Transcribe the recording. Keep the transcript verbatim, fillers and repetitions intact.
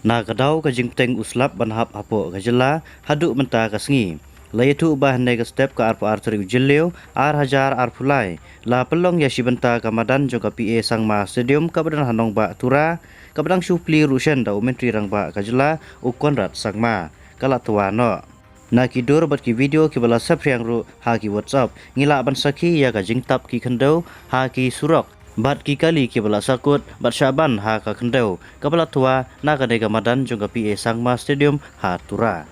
Na ka daw ka jingpteng u slap ban hap hapoh ka jylla haduh mynta ka sngi, la ïathuh ba hynne ka step ka arphew ar tarik u Jylliew ar hajar arphew lai la pynlong ïa shi bynta ka madan jong ka P A Sangma Stadium kaba don ha nongbah Tura, kaba dang shu plie ruh shen da u Myntri Rangbah ka jylla u Conrad Sangma, ka la twa noh. Na ki dur bad ki video kiba la saphriang ruh ha ki WhatsApp, ngi lah ban sakhi ïa ka jingtap ki khyndew ha ki surok bad ki kali kiba la sahkut bad shah ban ha ka khyndew kaba la twa na kane ka madan jong ka P A Sangma Stadium ha Tura.